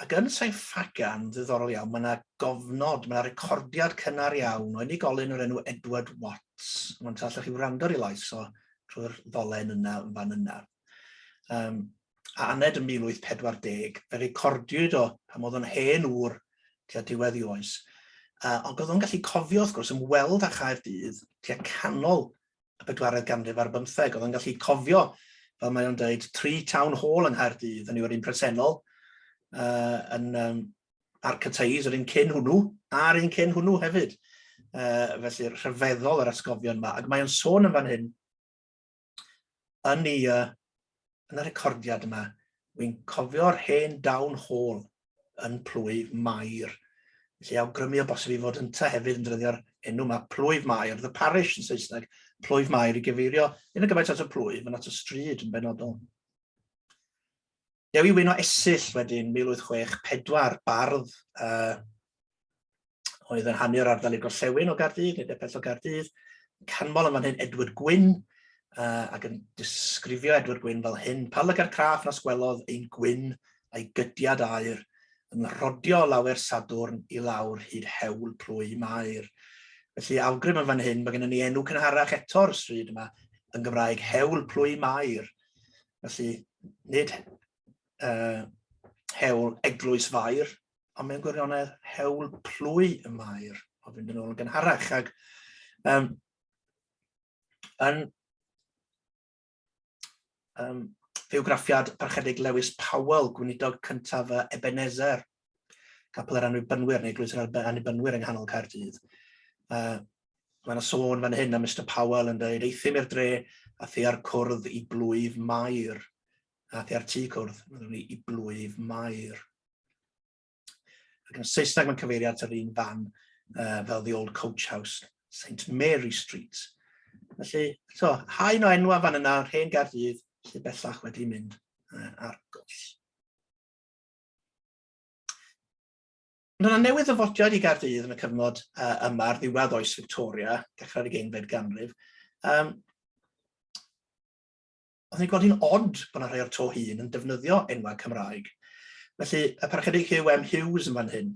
Ac yn Sain Ffagan, ddiddorol iawn, mae yna gofnod, mae yna recordiad cynnar iawn o unigolyn o'r enw Edward Watts. Mae'n allwch chi wrando ar ei lais o trwy'r ddolen yna yn fan yna. A aned yn 1840, fe recordiwyd o pan oedd o'n hen ŵr tua diwedd ei oes. Ond oedd o'n gallu cofio, wrth gwrs, ymweld â Chaerdydd tua canol y bedwaredd ganrif ar bymtheg. Oedd o'n gallu cofio, fel mae o'n dweud, tri town hall yng Nghaerdydd, yn yw'r un presennol, yn a'r Cyteis, yr un cyn hwnnw, a'r un cyn hwnnw hefyd. Felly rhyfeddol yr atgofion yma, ac mae o'n sôn yn fan hyn, yn, i, yn y recordiad yma, wy'n cofio'r hen Down Hall yn Plwyf Mair. Felly awgrymu o bosib i fod ynta hefyd yn defnyddio'r enw yma, Plwyf Mair, the parish yn Saesneg, Plwyf Mair i gyfeirio, un o gymaint at y plwyf, ond at y stryd yn benodol. Dewi Wyn o Esyll wedyn, 1864, bardd oedd yn hanu o'r ardal i'r gorllewin o Gaerdydd, neu bell o Gaerdydd, canmol yn fan hyn Edward Gwyn, ac yn disgrifio Edward Gwyn fel hyn, pa lygad craff nas gwelodd ein Gwyn a'i gydiad aur, yn rhodio lawer Sadwrn i lawr hyd hewl plwy Mair. Felly awgrym yn fan hyn, mae gennym ni enw cynharach eto'r stryd yma yn Gymraeg, Hewl Plwy Mair. Felly, nid hewl Eglwys Fair, ond mewn gwirionedd hewl plwy y Mair, o fynd yn ôl yn gynharach. Ac yn fywgraffiad Parchedig Lewis Powell, gweinidog cyntaf y Ebenezer, Capel yr Annibynwyr, neu Eglwys yr Annibynwyr yng nghanol Caerdydd. Mae yna sôn fan hyn am Mister Powell yn dweud, euthum i'r dre a thua'r cwrdd i blwyf Mair. A thua'r tŷ cwrdd, meddwn i, i blwyf Mair. Ac yn Saesneg mae'n cyfeirio at yr un fan fel The Old Coach House, St Mary Street. Felly, so, haen o enwa fan yna, yr hen Gaerdydd, sydd bellach wedi mynd ar goll. Ond yna newydd ddyfodiad i Gaerdydd yn y cyfnod yma ar ddiwedd oes Victoria, dechrau'r ugeinfed ganrif. Oedd ni'n gweld hi'n od bod yna rhai o'r to hŷn yn defnyddio enwau Cymraeg. Felly, y Parchedig Hugh M Hughes yn fan hyn.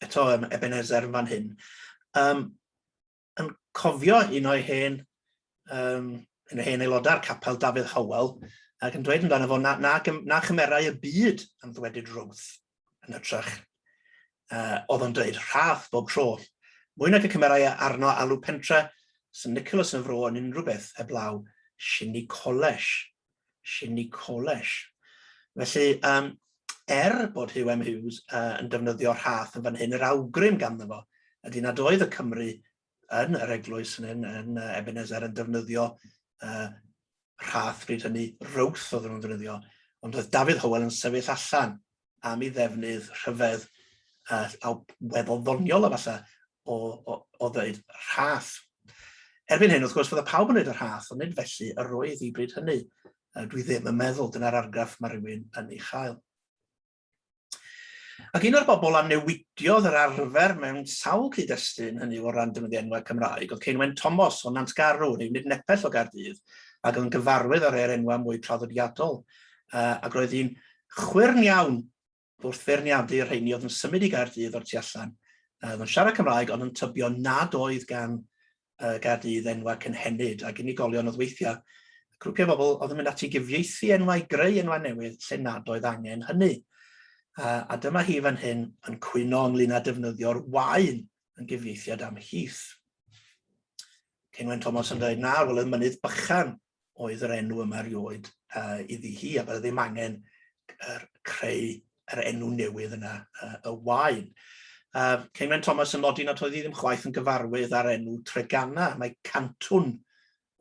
Eto, Ebenezer yn fan hyn. Yn cofio un o'i hen, un o hen aelodau'r capel, Dafydd Howell, ac yn dweud amdano fo na, na, na chymerai y byd am ddwedyd rwth yn hytrach. Oedd o'n dweud rhath bob tro. Mwy nag y cymerai arno alw pentre St Nicholas yn fro yn unrhyw beth heblaw Shinny Colesh. Shinny Colesh. Felly, er bod Hugh M Hughes yn defnyddio rhath yn fan hyn, yr awgrym ganddo fo ydy nad oedd y Cymry yn yr eglwys yn, yn Ebenezer yn defnyddio rhath bryd hynny, rowth oedden nhw'n defnyddio, ond oedd Dafydd Hywel yn sefyll allan am ei ddefnydd rhyfedd a weddol ddoniol efallai o, o, o ddeud rhath. Erbyn hyn, wrth gwrs, fydda pawb yn dweud y rhath, ond nid felly yr oedd i bryd hynny. Dwi ddim yn meddwl dyna'r argraff mae rhywun yn ei chael. Ac un o'r bobl a newidiodd yr arfer mewn sawl cyd-destun, hynny o ran defnyddio enwau Cymraeg, oedd Ceinwen Thomas o Nantgarw, neu nid nepell o Gaerdydd, ac oedd yn gyfarwydd â rhai'r enwau mwy traddodiadol. Ac roedd hi'n chwyrn iawn wrth feirniadu y rheini oedd yn symud i Gaerdydd o'r tu allan. Oedd yn siarad Cymraeg ond yn tybio nad oedd gan Gaerdydd enwau cynhenid ac unigolion oedd weithiau grwpiau o bobl oedd yn mynd ati i gyfieithu enwau, i greu enwau newydd lle nad oedd angen hynny. A dyma hi fan hyn yn cwyno ynglyn â defnyddio'r waen yn gyfieithiad am Heath. Ceinwen Thomas yn dweud, na, wel y mynydd bychan oedd yr enw yma erioed iddi hi, a bydde ddim angen creu yr enw newydd yna, y waen. Ceinwen Thomas yn nodi nad oedd hi ddim chwaith yn gyfarwydd â'r enw Treganna, mae Cantwn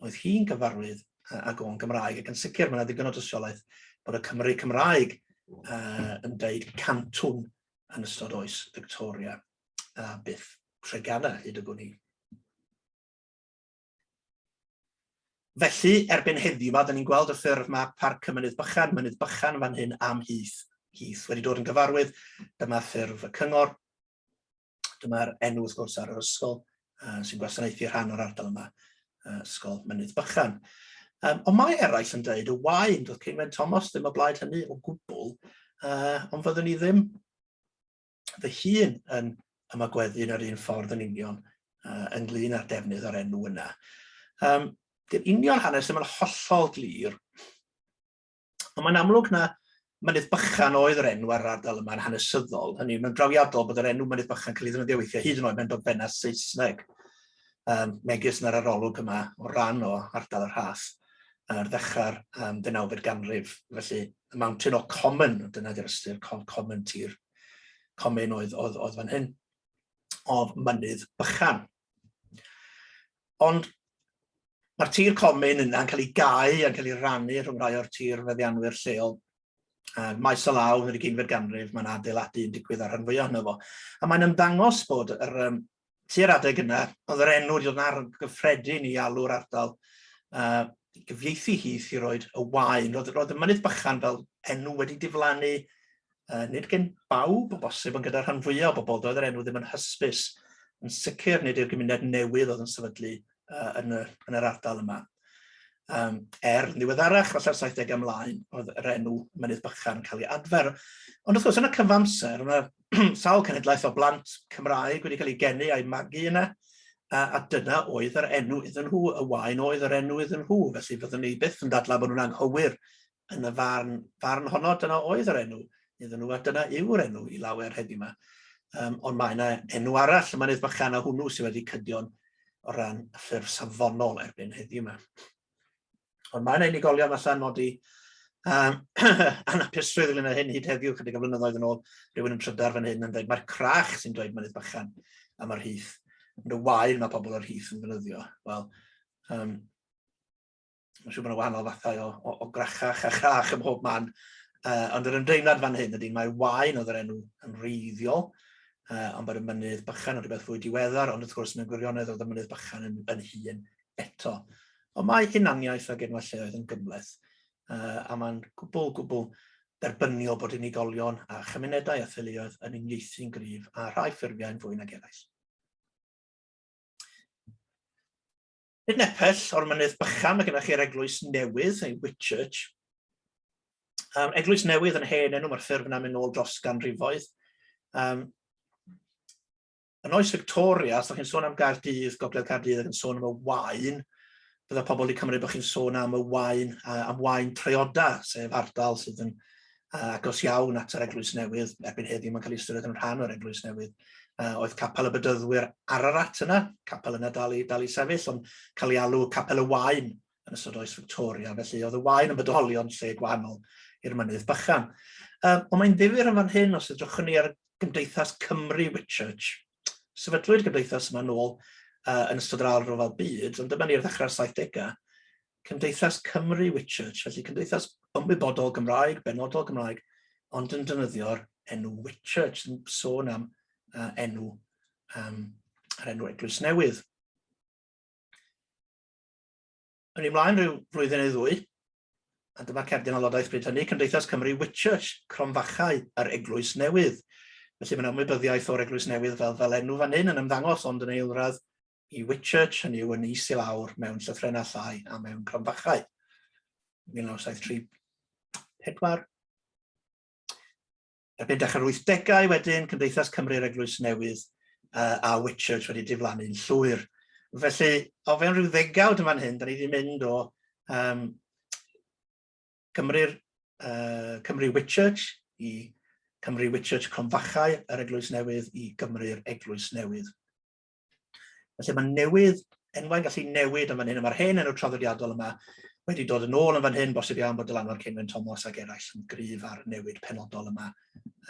oedd hi'n gyfarwydd ag o'n Gymraeg, ac yn sicr mae yna ddigon o dystiolaeth bod y Cymry Cymraeg yn deud Cantwn yn ystod oes Victoria, a byth Treganna hyd y gwn i. Felly, erbyn heddiw 'ma, 'dan ni'n gweld y ffurf 'ma, Parc y Mynydd Bychan, Mynydd Bychan fan hyn am Heath, Heath wedi dod yn gyfarwydd. Dyma ffurf y cyngor. Dyma'r enw, wrth gwrs, ar yr ysgol uh, sy'n gwasanaethu rhan o'r ardal yma, uh, Ysgol Mynydd Bychan. Ond mae eraill yn dweud y wain, doedd Ceinwen Thomas ddim o blaid hynny o gwbl, ond fyddwn ni ddim fy hun yn ymagweddu yn yr un ffordd yn union ynglyn â'r defnydd o'r enw yna. Di'r union hanes ddim yn hollol glir, ond mae'n amlwg na Mynydd Bychan oedd yr enw ar yr ardal yma'n hanesyddol. Hynny, mae'n drawiadol bod yr enw Mynydd Bychan cael ei ddefnyddio weithiau hyd yn oed mewn dogfennau Saesneg, megis yn yr arolwg yma o ran o ardal y Rhath ar ddechrau'r deunawfed ganrif. Felly, y Mountain o Common, dyna di'r ystyr, common tir. comin oedd, oedd, oedd fan hyn, o mynydd bychan. Ond mae'r tir comin yna'n cael ei gau a'n cael ei rannu rhwng rhai o'r tir feddianwyr lleol. A maes o law yn yr ugeinfed ganrif, mae'n adeiladu yn digwydd ar rhan fwyaf ohono fo. A mae'n ymddangos bod yr, um, tua'r adeg yna, oedd yr enw wedi dod yn argyffredin i alw'r ardal, uh, i gyfieithu hith i roed y waen. Roedd, roedd y mynydd bychan fel enw wedi diflannu, uh, nid gen bawb o bosib, ond gyda'r rhan fwyaf o bobl, doedd yr enw ddim yn hysbys. Yn sicr nid i'r gymuned newydd oedd yn sefydlu uh, yn, y, yn yr ardal yma. Um, er yn ddiweddarach, falle'r 70 ymlaen, oedd yr enw Mynydd Bychan yn cael ei adfer. Ond wrth gwrs, yn y cyfamser, yna sawl cenhedlaeth o blant Cymraeg wedi cael eu geni a'u magu yna, a, a dyna oedd yr enw iddyn nhw, y waen oedd yr enw iddyn nhw, felly fyddwn ni byth yn dadlau bod nhw'n anghywir yn y farn, farn honno, dyna oedd yr enw iddyn nhw, a dyna yw'r enw i lawer heddiw yma. Um, ond mae yna enw arall, y Mynydd Bychan, a hwnnw sydd wedi cydio'n o ran y ffurf safonol erbyn heddiw yma. Ond mae yna unigolion falla'n nodi um, anhapusrwydd ynglyn â hyn hyd heddiw, chydig o flynyddoedd yn ôl, rhywun yn trydar fan hyn yn dweud mae'r crach sy'n dweud mynydd bychan am yr hyth. Ond y wael mae pobl o'r hyth yn ddefnyddio. Wel, um, mae'n siŵr bod yna wahanol fathau o, o, o grachach a chrach ym mhob man. Uh, ond yr ymdeimlad fan hyn ydy mae waen oedd yr enw yn wreiddiol, uh, ond bod y mynydd bychan yn rhywbeth fwy diweddar, ond wrth gwrs mewn gwirionedd oedd y mynydd bychan yn, yn hun eto. Ond mae hunaniaeth ag enwau lleoedd yn gymhleth, uh, a mae'n gwbl, gwbl dderbyniol bod unigolion a chymunedau a theuluoedd yn uniaethu'n gryf a rhai ffurfiau'n fwy nag eraill. Nid nepell o'r mynydd bychan, mae gennych chi'r eglwys newydd, neu Whitchurch. Um, eglwys newydd yn hen enw, mae'r ffurf yna'n mynd nôl dros ganrifoedd. Um, yn oes Victoria, os ydych chi'n sôn am Gaerdydd, Gogledd Caerdydd, ac yn sôn am y wain, bydde pobl wedi cymryd bod chi'n sôn am y wain, am wain Treoda, sef ardal sydd yn agos iawn at yr Eglwys Newydd. Erbyn heddiw mae'n cael ei ystyried yn rhan o'r Eglwys Newydd. Oedd Capel y Bedyddwyr Ararat yna, capel yna dal i, dal i sefyll, ond cael ei alw Capel y Waen yn ystod oes Victoria, felly oedd y waen yn bodoli ond lle gwahanol i'r mynydd bychan. Um, ond mae'n ddifyr yn fan hyn os edrychwn ni ar Gymdeithas Cymru Whitchurch. Sefydlwyd gymdeithas yma nôl uh, yn ystod yr Ail Ryfel Byd, ond dyma ni ar ddechrau'r 70au. Cymdeithas Cymru Whitchurch, felly cymdeithas ymwybodol Gymraeg, benodol Gymraeg, ond yn defnyddio'r enw Whitchurch, yn sôn am uh, enw, um, yr enw Eglwys Newydd. Yn ei mlaen rhyw flwyddyn neu ddwy, a dyma cerdyn aelodaeth bryd hynny, Cymdeithas Cymru Whitchurch, Cromfachau, yr Eglwys Newydd. Felly mae'n ymwybyddiaeth o'r Eglwys Newydd fel, fel enw fan hyn yn ymddangos, ond yn eilradd i Whitchurch, hynny yw yn is i lawr mewn llythrennau llai a mewn cromfachau. 1973 4. Erbyn dechrau'r 80au wedyn, Cymdeithas Cymru'r Eglwys Newydd uh, a Whitchurch wedi diflannu'n llwyr. Felly, o fewn rhyw ddegawd yn fan hyn, da ni wedi mynd o um, Cymru'r uh, Cymru Whitchurch i Cymru Whitchurch Cromfachau yr Eglwys Newydd i Gymru'r Eglwys Newydd. Felly mae newydd, enwau'n gallu newid yn fan hyn, a mae'r hen enw traddodiadol yma wedi dod yn ôl yn fan hyn, bosib iawn bod dylanwad Ceinwen Thomas ac eraill yn gryf ar y newid penodol yma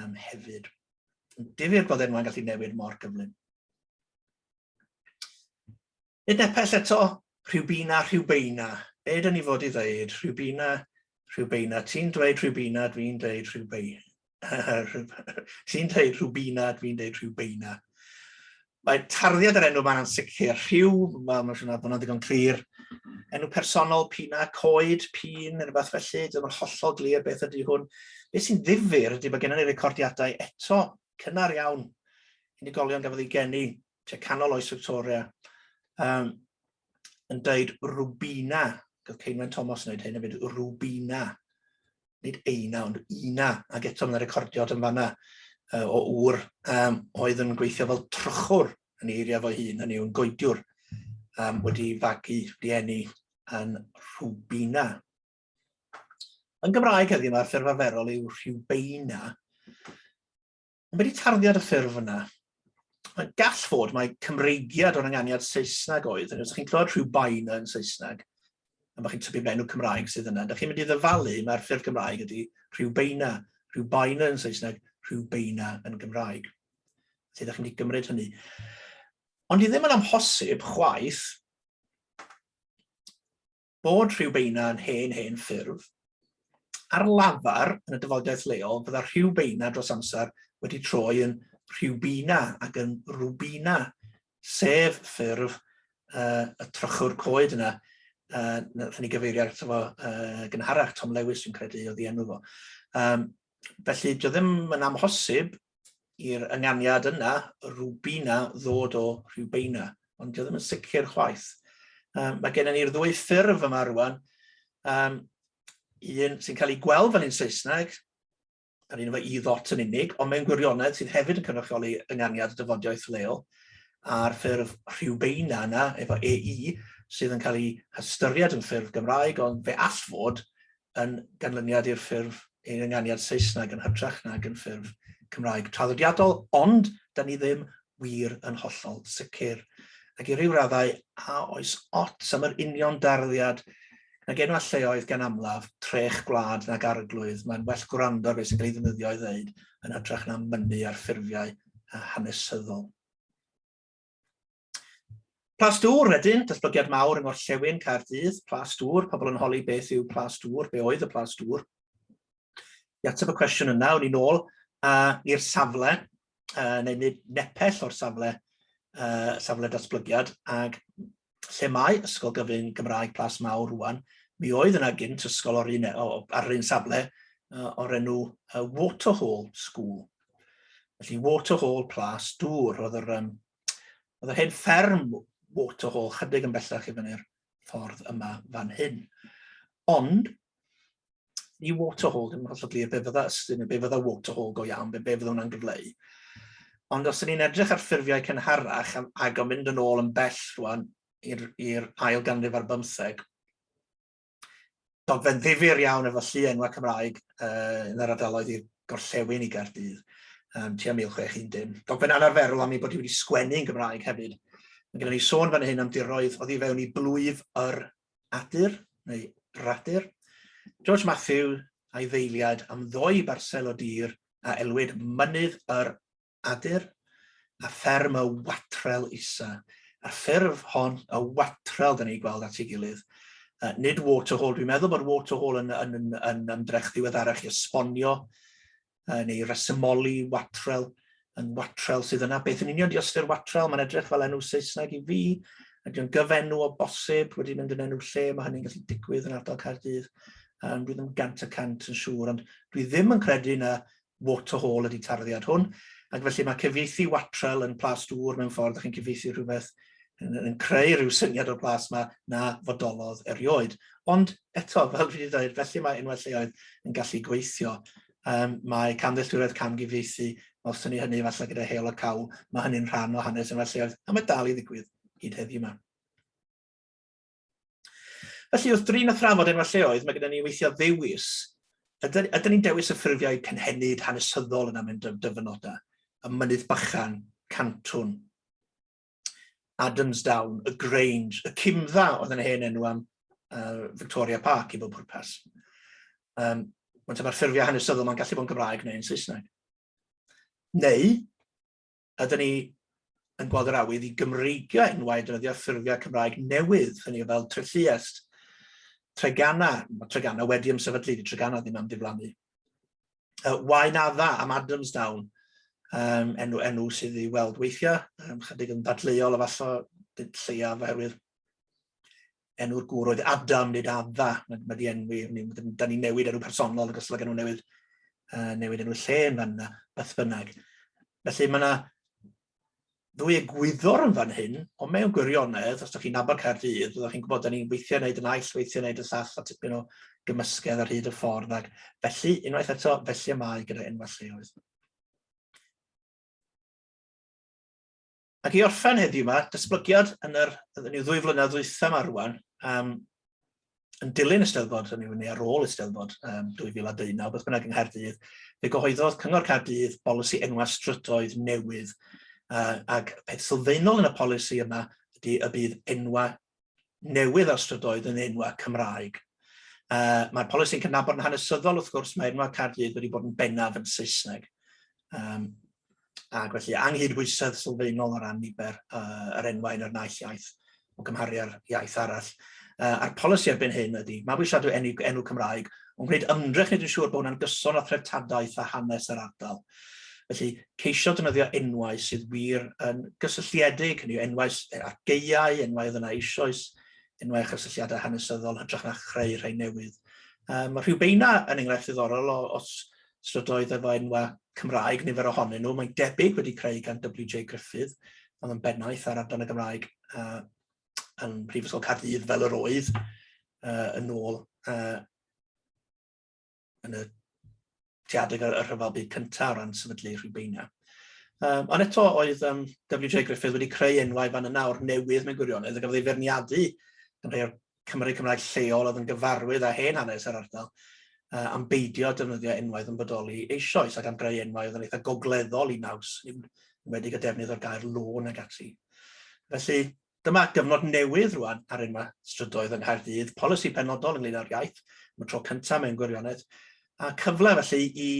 um, hefyd. Difyr gweld enwau'n gallu newid mor gyflym. Nid nepell eto, Rhiwbina, Rhiwbeina. Be dyn ni fod i ddeud? Rhiwbina, Rhiwbeina. Ti'n dweud Rhiwbina, dwi'n dweud Rhiwbeina. Ti'n dweud Rhwbina, dwi'n dweud Rhiwbeina. Mae tarddiad yr enw yma'n ansicr. Rhyw, wel, mae'n siŵr bod hwnna'n ddigon clir. Enw personol, pina, coed, pin, neu rhywbeth felly. Dyma'n hollol glir beth ydy hwn. Beth sy'n ddifyr ydy bod gennym ni recordiadau eto, cynnar iawn, unigolion gafodd eu geni tua canol oes Victoria, um, yn dweud Rwbina. Gath Ceinwen Thomas yn dweud hyn hefyd, Rwbina. Nid Eina, ond Ina. Ac eto mae'n recordiad yn fanna uh, o ŵr um, oedd yn gweithio fel trychwr yn ei eiriau fo hun, hynny yw'n goediwr, um, wedi fagu, wedi eni yn Rhwbina. Yn Gymraeg heddiw mae'r ffurf arferol yw Rhiwbeina. Ond be 'di tarddiad y ffurf yna? Mae gall fod mae Cymreigiad o'r ynganiad Saesneg oedd. Os chi'n clywed rhyw bain yn Saesneg, a mae chi'n tybio mae enw Cymraeg sydd yna, ydych chi'n mynd i ddyfalu mae'r ffurf Gymraeg ydy Rhiwbeina, Rhiwbaina yn Saesneg. Rhiwbeina yn Gymraeg. Felly, ydych chi'n mynd i gymryd hynny. Ond i ddim yn amhosib chwaith bod Rhiwbeina yn hen, hen ffurf. Ar lafar, yn y dyfodiaeth leol, fydda Rhiwbeina dros amser wedi troi yn Rhiwbina ac yn Rwbina, sef ffurf y trychwr coed yna, nathon ni gyfeirio ato fo gynharach, Tom Lewis dwi'n credu oedd ei enw fo. Felly, dio ddim yn amhosib i'r ynganiad yna, Rwbina, ddod o Rhiwbeina, ond dio ddim yn sicr chwaith. Mae gennym ni'r ddwy ffurf yma rwan, un sy'n cael ei gweld fel un Saesneg, yr un efo i ddot yn unig, ond mewn gwirionedd sydd hefyd yn cynrychioli ynganiad y dyfodiaeth leol, a'r ffurf Rhiwbeina yna efo EI sydd yn cael ei hystyried yn ffurf Gymraeg, ond fe all fod yn ganlyniad i'r ffurf i'r ynganiad Saesneg yn hytrach nag yn ffurf Cymraeg traddodiadol, ond da ni ddim wir yn hollol sicr. Ac i ryw raddau, a oes ots am yr union darddiad nag enwau lleoedd gan amlaf, trech gwlad nag arglwydd, mae'n well gwrando ar beth sy'n cael ei ddefnyddio i ddeud yn hytrach na mynnu ar ffurfiau hanesyddol. Plas Dŵr wedyn, datblygiad mawr yng ngorllewin Caerdydd, Plas Dŵr, pobl yn holi beth yw Plas Dŵr, be oedd y Plas Dŵr. I ateb y cwestiwn yna, o'n i'n ôl i'r safle, neu nid nepell o'r safle, safle datblygiad, ag lle mae Ysgol Gyfun Gymraeg Plas Mawr rwan, mi oedd yna gynt ysgol o'r un, o, ar yr un safle o'r enw Waterhall School. Felly Waterhall Plas Dŵr oedd yr, um, Oedd yr hen fferm Waterhall chydig yn bellach i fyny'r ffordd yma fan hyn. Ond, i Waterhall, ddim yn hollol glir be fydda ystyn, neu be fydda Waterhall go iawn, be, be fydda hwnna'n gyfleu. Ond os ydyn ni'n edrych ar ffurfiau cynharach, ac o'n mynd yn ôl yn bell rwan i'r ail ganrif ar bymtheg, dogfen ddifyr iawn efo llu enwau Cymraeg yn yr ardaloedd i'r gorllewin i Gaerdydd, tua 1610. Dogfen anarferol am ei bod hi wedi sgwennu yn Gymraeg hefyd. Mae gennym ni sôn fan hyn am diroedd oddi fewn i blwyf yr Adur, neu Radur. George Matthew a'i ddeiliad am ddoi barsel o dir a elwid Mynydd yr Adur, a fferm y Watrel Isa. A'r ffurf hon, y Watrel, da ni'n gweld at ei gilydd. Nid Waterhall, dwi'n meddwl bod Waterhall yn, yn, yn, yn ymdrech ddiweddarach i esbonio neu resymoli Watrel yn Watrel sydd yna. Beth yn union di ystyr Watrel? Mae'n edrych fel enw Saesneg i fi. Ydy o'n gyfenw o bosib wedi mynd yn enw lle, mae hynny'n gallu digwydd yn ardal Caerdydd. Dwi ddim 100% yn siŵr, ond dwi ddim yn credu na Waterhall ydy tarddiad hwn, ac felly mae cyfieithu Watrel yn plas dŵr mewn ffordd, ydych chi'n cyfieithu rhywbeth yn, yn creu rhyw syniad o'r plas yma na fodolodd erioed. Ond eto, fel dwi wedi dweud, felly mae enwau lleoedd yn gallu gweithio. Mae camddealltwriaeth camgyfieithu, welson ni hynny falle gyda Heol y Cawl, mae hynny'n rhan o hanes enwau lleoedd, a mae dal i ddigwydd hyd heddiw yma. Felly, wrth drin a thrafod enwau lleoedd, mae gyda ni weithiau ddewis. Ydyn, ydyn ni'n dewis y ffurfiau cynhenid hanesyddol yna mewn dyfynodau? Y Mynydd Bychan, Cantwn, Adamsdown, y Grange, y Cimdda oedd yn hen enw am Victoria Park i bob pwrpas. Ond mae'r ffurfiau hanesyddol mae'n gallu bod yn Gymraeg neu'n Saesneg. Neu, ydyn ni yn gweld yr awydd i Gymreigio enwau a defnyddio ffurfiau Cymraeg newydd, hynny yw fel Trelluest, Treganna, mae Treganna wedi ymsefydlu, di Treganna ddim am ddiflannu. Waun Adda am Adamsdown, enw, enw sydd i weld weithiau, chydig yn ddadleuol efallai, lleiaf oherwydd enw'r gŵr oedd Adam, nid Adda. Mae, mae di enwi, ni, da ni'n newid enw personol yn gystal ag enw newid, newid enw lle yn fan yna, beth bynnag. Felly mae yna ddwy egwyddor yn fan hyn, ond mewn gwirionedd, os ydych chi'n nabod Caerdydd, byddwch chi'n gwybod da ni'n weithiau wneud y naill, weithiau wneud y llall, a tipyn o gymysgedd ar hyd y ffordd, ac felly, unwaith eto, felly y mae gyda enwau lleoedd. Ac i orffen heddiw 'ma, datblygiad yn yr yn y ddwy flynedd ddwytha 'ma rwan, yn dilyn y Steddfod, hynny yw, neu ar ôl y Steddfod 2019, beth bynnag yng Nghaerdydd, fe gyhoeddodd Cyngor Caerdydd bolisi enwau strydoedd newydd, ac peth sylfaenol yn y polisi yma ydy y bydd enwau newydd ar strydoedd yn enwau Cymraeg. Mae'r polisi'n cydnabod yn hanesyddol, wrth gwrs, mae enwau Caerdydd wedi bod yn bennaf yn Saesneg. Um, ac felly anghydbwysedd sylfaenol o ran nifer yr enwau yn yr naill iaith o gymharu â'r iaith arall. A'r polisi erbyn hyn ydy mabwysiadu enw, enw Cymraeg, ond gwneud ymdrech wneud yn siŵr bod hwnna'n gyson â threftadaeth a hanes yr ardal. Felly, ceisio defnyddio enwau sydd wir yn gysylltiedig, hynny yw enwau ar gaeau, enwau oedd yna eisoes, enwau a chysylltiadau hanesyddol, hytrach na chreu rhai newydd. Um, mae Rhiwbeina yn enghraifft ddiddorol o, os strydoedd efo enwau Cymraeg, nifer ohonyn nhw, mae'n debyg wedi creu gan W.J Griffith, oedd yn bennaeth ar adran y Gymraeg yn Prifysgol Caerdydd fel yr oedd yn ôl yn y tuadeg y rhyfel byd cyntaf o ran sefydlu Rhiwbeina. Um, ond eto oedd um, W.J Griffith wedi creu enwau fan yna o'r newydd mewn gwirionedd a gafodd ei feirniadu gan rhai o'r Cymry Cymraeg lleol oedd yn gyfarwydd â hen hanes yr ardal uh, am beidio defnyddio enwau oedd yn bodoli eisoes ac am greu enwau oedd yn eitha gogleddol i naws, yn enwedig y defnydd o'r gair lôn ac ati. Felly, dyma gyfnod newydd rwan ar enwau strydoedd yng Nghaerdydd, polisi penodol ynglyn â'r iaith, am y tro cyntaf mewn gwirionedd, a cyfle felly i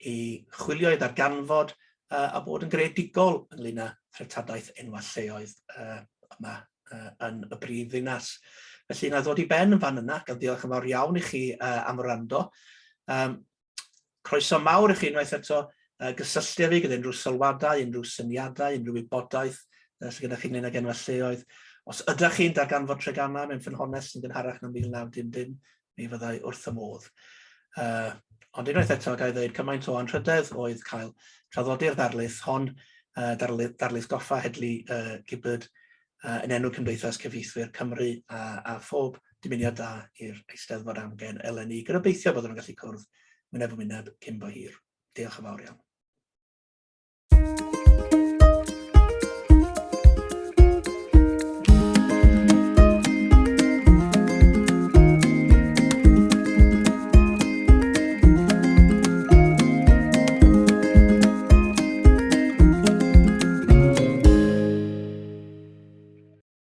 i chwilio, i ddarganfod uh, a bod yn greadigol ynglyn â threftadaeth enwau lleoedd uh, yma uh, yn y brif ddinas. Felly, na ddod i ben yn fan yna, gan ddiolch yn fawr iawn i chi uh, am wrando. Um, croeso mawr i chi unwaith eto uh, gysylltu â fi gyda unrhyw sylwadau, unrhyw syniadau, unrhyw wybodaeth uh, sydd gyda chi ynglyn ag enwau lleoedd. Os ydych chi'n darganfod Treganna mewn ffynhonnell sy'n gynharach na 1900, mi fyddai wrth y modd. Uh, ond unwaith eto, ga i ddweud cymaint o anrhydedd oedd cael traddodi'r ddarlith hon, uh, darlith, darlith goffa Hedley uh, Gibbard, uh, yn enw Cymdeithas Cyfieithwyr Cymru a, a phob dymuniad da i'r Eisteddfod Amgen eleni. Gyda gobeithio byddwn yn gallu cwrdd wyneb yn wyneb cyn bo hir. Diolch yn fawr iawn.